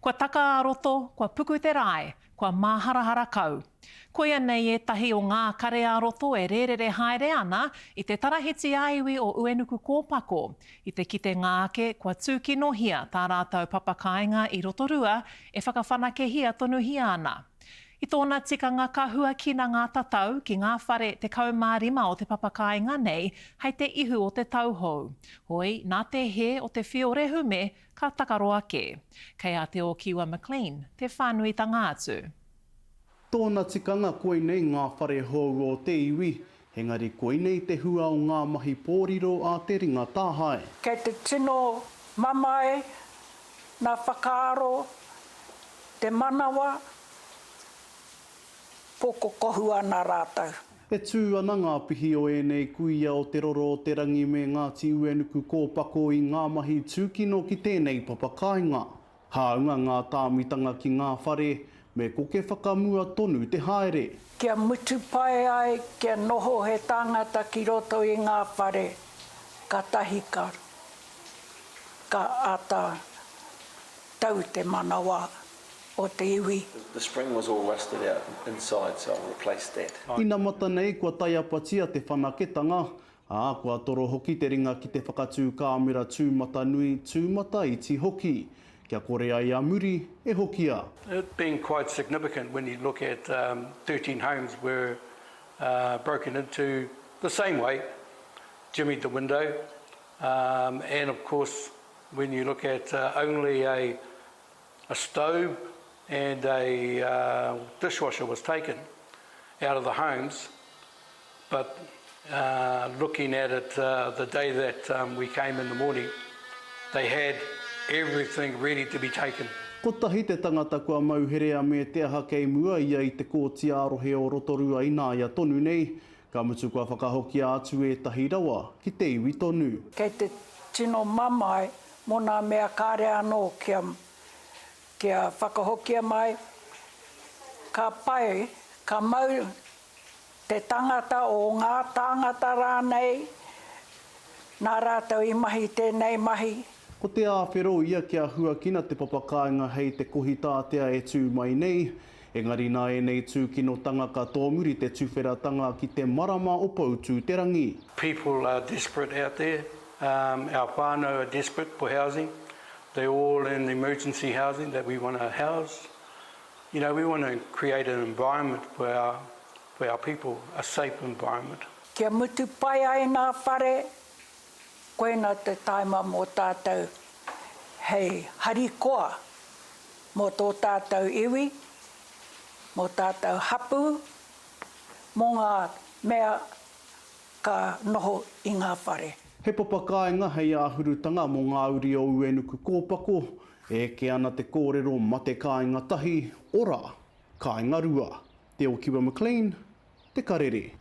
Kua taka a roto, kua puku te rae, kua māharahara kau. Koia nei ētahi o ngā kare ā-roto e rērere haere ana i te tarahiti ā-iwi o Uenukukōpako, i te kitenga ake kua tūkinohia tā rātou papa kāinga i Rotorua e whakawhanakehia tonuhia ana. I tōna tikanga ka huakina ngā tatau ki ngā whare 15 o te papa kāinga nei hei te ihu o te tau hou. Hoi, nā te hē o te whio rehume ka takaroa kē. Kei a Te Ōkiwa McLean te whānuitanga atu. Tōna tikanga koinei ngā whare hou o te iwi, engari koinei te hua o ngā mahi pōriro a te ringa tāhae. Kei te tino mamae nga whakaaro, te manawa, pokokohu ana ratou. E tū ana ngā pihi o ēnei kuia o Te Roro o te Rangi me Ngāti Uenuku Kōpako i ngā mahi tūkino ki tēnei papakāinga. Hāunga ngā tāmitanga ki ngā whare, me koke whakamua tonu te haere. Kia mutu pai ai kia noho he tāngata ki roto i ngā whare, katahi ka, ka āta tau te manawa o te iwi. The spring was all rusted out inside so I replaced that. Inamata nei kua taiapatia te whanaketanga, ā, kua toro hoki te ringa ki te whakatū kāmera tūmatanui, tūmataiti hoki, kia kore ai a muri e hokia. It being quite significant when you look at 13 homes were broken into the same way, jimmied the window, and of course when you look at only a a stove and a dishwasher was taken out of the homes, but looking at it the day that we came in the morning, they had everything ready to be taken. Kotahi te tangata kua mauherea me te aha kei mua ia i te Kōti ā-Rohe o Rotorua ināia tonu nei, ka mutu kua whakahokia atu ētahi rawa ki te iwi tonu. Kei te tino mamae mō nā mea kāre anō kia, kia whakahokia mai, ka pai, ka mau te tangata o ngā tāngata rānei nā rātou i mahi tēnei mahi. Ko te āwhero ia kia huakina te papakāinga hei te kohitātea e tū mai nei, engari nā ēnei tūkinotanga ka tōmuri te tuwheratanga ki te marama o Poutū-te-rangi. People are desperate out there, our whānau are desperate for housing, they're all in emergency housing that we want to house. You know, we want to create an environment for our, for our people, a safe environment. Kia mutu pai ai nā whare, koina te taima mō tātou hei harikoa mō tō tātou iwi, mō tātou hapū, mō ngā mea ka noho i ngā whare. He papakāinga hei āhurutanga mō ngā uri o Uenukukōpako, e eke ana te kōrero mate kāinga tahi, ora, kāinga rua. Te Okiwa McLean, Te Karere.